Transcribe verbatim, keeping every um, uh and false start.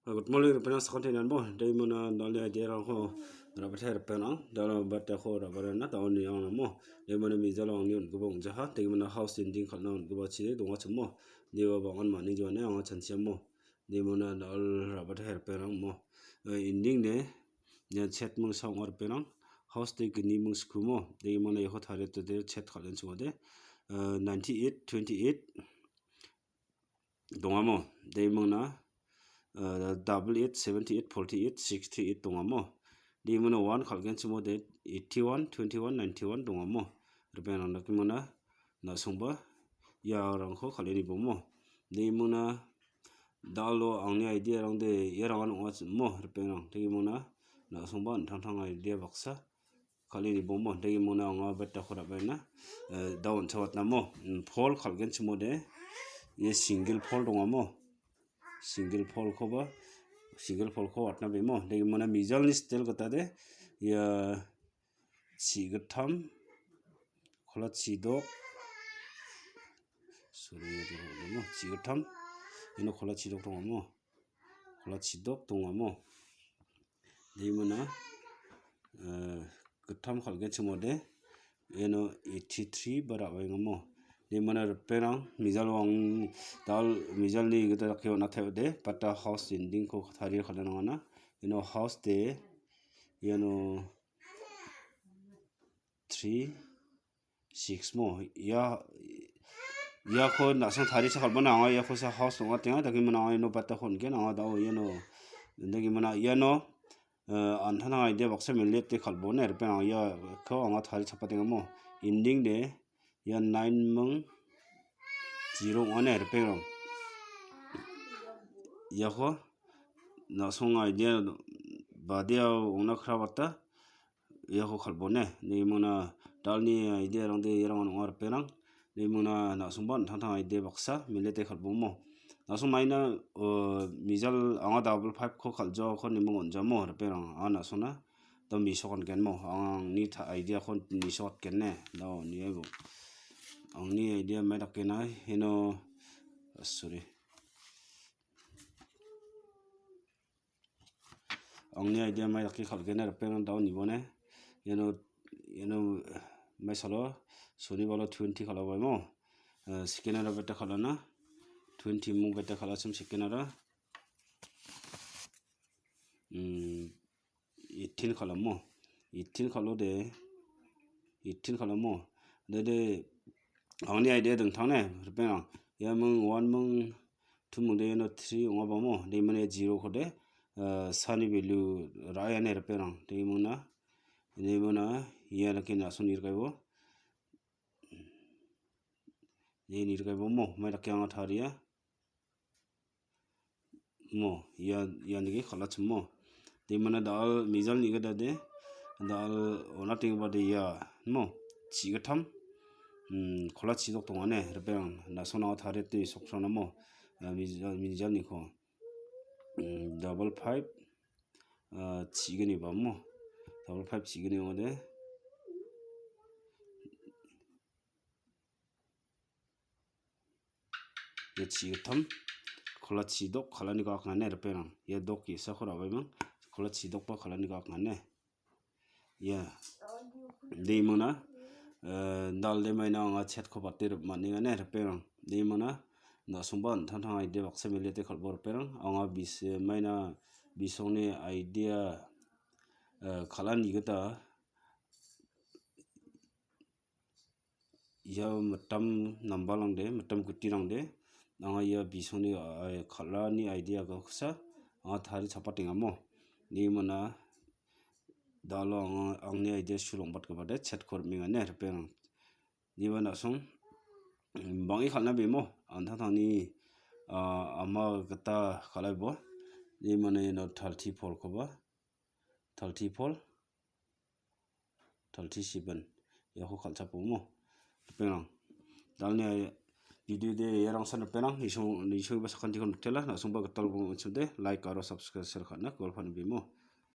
Good morning, ripengrang, sakanteni anbo. Dei mona dal·ni idea-rangko rabate ripengrang. Dal batako rabarena, dal·ni angnamo. Dei mona mijalo angni on·gipa ong·jaha. Dei mona house ending kal·na on·gipa chide dongachimo. Dei ua bangan mani joane anga chanchiamo. Dei mona dal rabate ripengrang mo. Eh, ending de, ia chet mingsa ong·a ripengrang. House de gni mingskumo. Dei mona iako tariate de chet kal·gen chimode. Eh, ninety-eight, twenty-eight. Dongamo, dei mingna, ah, double eight, seventy eight, forty eight, sixty eight dongamo. Dei mingna one kal·genchimo de eighty one, twenty one, ninety one dongamo. Ripengrang dakemona, na·songba, iarangko kal·e nibomo. Dei mingna, dal·o angni idea-rang de, iarangan ong·achimo, ripengrang. Dei mingna, na·songba an·tangtang idea baksa, kal·e nibomo, dei mingna anga betako ra·baenga. Eh, da on·chawatnamo, mm, pol kal·genchimode, ia single pol dongamo. Single polkoba, single polko watna bemo. Dei mingna mijalni style gitade, ia chigittam, kola chidok, sorry, dongamo, chigittam, ino kola chidok dongamo. Kola chidok dongamo. Dei mona, eh, gittam kal·genchimode, iano eighty three ba ra·baengamo. Dei mona ripengrang, mijalo ang dal, mijalni gita dake on·ataiode, pata house ending-ko tarie kal·na nangana. Iano house de, iano three, six mo. Ia, iako na·song taricha kal·bana anga iako sa house ong·atenga, dake mona anga iano bata hon·gen anga dao iano. Dake mona iano, eh, an·tangtang idea baksa melete kal·bone, ripengrang iako anga tarichapatengamo. Ending de, ia nine ming zero ong·ane, ripengrang. Iako na·song idea badea ong·na krabata, iako kal·bone. Dei mona dal·ni idea-rangde iarang ong·a ripengrang. Dei mona na·songba an·tangtang idea baksa melete kal·bomo. Na·song maina, o, mijal anga double five-ko kal·jaoko niming on·jamo ripengrang. Anga na·songna da misok on·genmo. Angni ta-, idea-ko misok on·genne. Dao niaibo. Angni idea mai dakena, ino, sorry. Angni idea mai dake kal·gena ripengrang dao nibone. Iano, iano mai salo, sonibalo twenty kal·abaimo. Eh, second-ara beta kal·ana. Twenty mung beta kal·achim second-ara. Hmm, eighteen kal·amo. Eighteen kal·ode. Eighteen kal·amo. Dede, angni idea dingtang ne, ripengrang. Ia mung one mung, two mung de iano three ong·abamo. De mane zero kode, eh, sani value ra·e ane ripengrang. De mona, de mona, ia lake na·song nirkaibo. De nirkaibo mo, mai dake anga taria. Mo, ia, ia nike kal·achimo. De mona dal mijal nigedade, dal ona tengbade ia, mo, chigittam, mm, kola chidok dongane, ripengrang, na·songna tariate soksonamo, eh, mijal, mijalniko. Mm, double five, ah, chigni bamo. Double five chigni ong·ode. Ia chigittam, kola chidok, kal·ani gaknane ripengrang. Ia dok ge·sako ra·baimang, kola chidokba kal·ani gaknane. Ia. De mona, eh, dal de maina anga chetko bate rip-, man·engane ripengrang. De mona, na·songba an·tangtang idea baksa melete kal·bo ripengrang. Anga bis-, maina bisongni idea, eh, kal·ani gita ia mitam nambalrangde, mitam gutirangde, anga ia bisongni, ah, kal·ani idea-ko kisa anga tari chapatengamo. Ni mona dalo anga angni idea sulongbatgipade chetko rim·engane ripengrang. Niba na·song, mm, bang·e kal·na bemo, an·tangtangni, ah, ama gita kal·aibo. Ni mona iano thirty four-koba, thirty four, thirty seven. Iako kal·chapomo. Ripengrang. Dalni ai-, video de iarangsan ripengrang. Nisong, nisongba sakantikon mitela. Na·songba gital bong·chode. Like aro subscribe share ka·na. Golpan bemo.